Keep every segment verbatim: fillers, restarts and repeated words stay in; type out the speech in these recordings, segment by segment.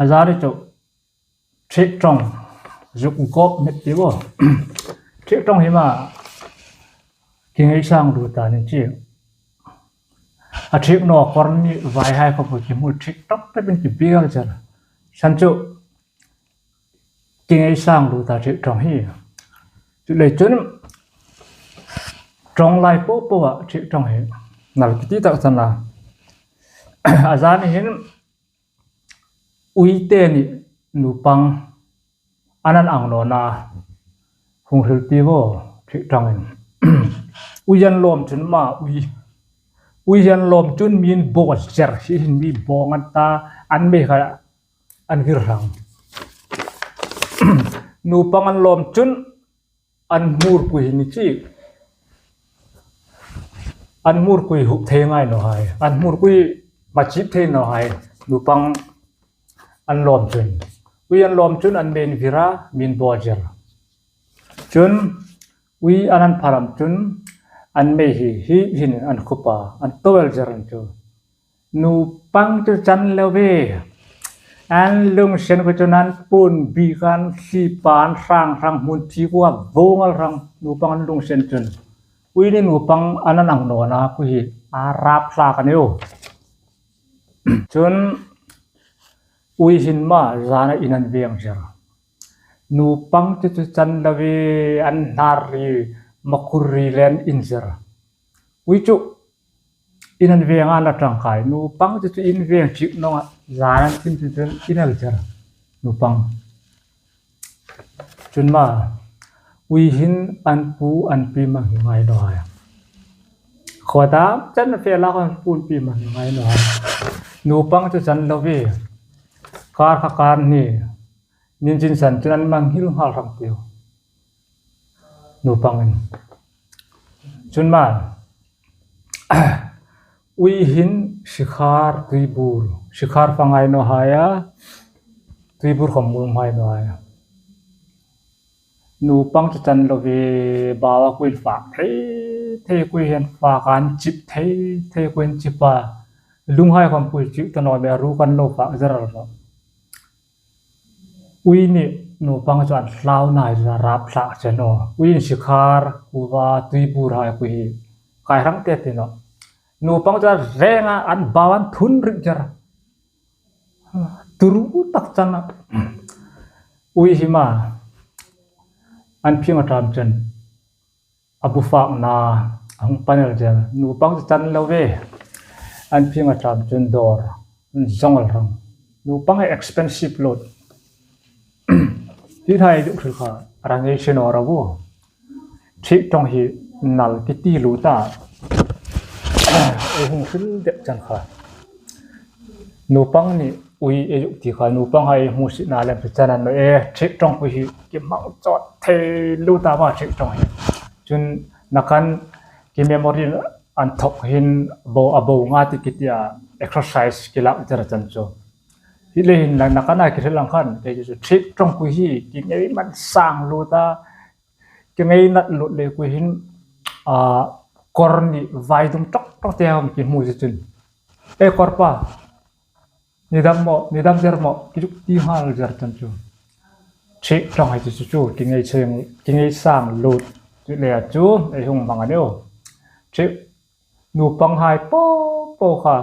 A zani chu ṭhiek ṭawng, zuk gawp met ti bo. Ṭhiek ṭawng hi ma, ki ngei sang lu ta ni chi. A ṭhiek naw kawr ni vai hai ka pu ki mu ṭhiek ṭawng te bin ki bial cher. San chu ki ngei sang lu ta ṭhiek ṭawng hi. Chu lei chun ṭawng lai po po a ṭhiek ṭawng hi nal ki ti tak chan la. A zani hin ui te ni nupang an an ang naw na hung hril ti bo ṭhiek ṭawngin. Ui an lawm chun ma ui. Ui an lawm chun min bo cher hi hin mi bo ngan ta an mei kha an vir rang. Nupang an lawm chun an hmur kui ni chi. An hmur kui hup thei ngai naw hai. An hmur kui ma chip thei naw hai. Nupang an lawm chun. Ui an lawm chun an mei vira min bo cher. Chun ui an an pharam chun an mei hi hi hin an khupa an towel cher an chu. Nupang chu chan lo ve. An lungsen ko chun an pun bi kan si pan sang sang mun thi ko a vongal sang nupang an lungsen chun. Ui ni nupang an an ang naw na ku hi a rap sa ka neu. Chun ui hin ma zana in an veng cher. Nupang chu chu chan lo ve an hnar ri makur ri len in cher. Ui chu in an veng an la ṭangkai. Nupang chu chu in veng chik nonga zan an tin chu chun in al cher. Nupang. Chun ma ui hin an pu an pi mang hi ngai naw hai. Khawta chan fe la an pu an pi mang hi ngai naw hai. Nupang chu chan lo ve. Kar kha kar ni. Nin chin san chun an mang hil hal rang tiu. Nupangin. Chun ma ui hin sikhar tuibur. Sikhar fa ngai naw hai a. Tuibur khom mul ngai naw hai a. Nupang chu chan lo ve bawa kuin fak thei thei kui hen fak an chip thei thei kuin chip a. Lunghai khom kui chip ta naw me ru kan lo fak zeral lo. Ui ni nupang chu an hlau nai la rap thla che naw. Ui in sikhar kuva tuibur hai kui hi. Kai rang te ti naw. Nupang chu an renga an bawan thun rik cher. Turu tak chana. Ui hi ma. An phing a ṭam chen. A bu fak na. A hung panel chen. Nupang chu chan lo ve. An phing a ṭam chen dor. Zong al rang. Nupang hi expensive lot. Ti thai duk thil kha. Rang ei chen ora bu. Ṭhiek ṭawng hi nal ki ti lu ta. Ei hung hril dek chan kha. Nupang ni ui ei uk ti kha nupang hai hmu si na lem pe chan an no e ṭhiek ṭawng ui hi ki mang chawt thei lu ta ma ṭhiek ṭawng hi. Chun nakan ki memory an thok hin bo a bo nga ti ki ti a exercise ki lak tir chan chu. Hi le hin nakan a ki hril ang khan ei chu ṭhiek ṭawng ui hi ki ngei man sang lu ta. Ki ngei nat lut le kui hin, a, kawr ni vai dum ṭawk ṭawk te hawm ki hmu si chun. E kawr pa, ni dam maw, ni dam zer maw, ki zuk ti nghal zer chan chu. Ṭhiek ṭawng hai chu chu chu, ki ngei cheng, ki ngei sang lut. Chu le a chu, ei hung hmang a neu. Ṭhiek nupang hai po po kha.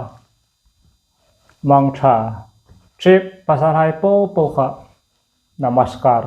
Mang ṭha. Ṭhiek pasal hai po po kha. Namaskar.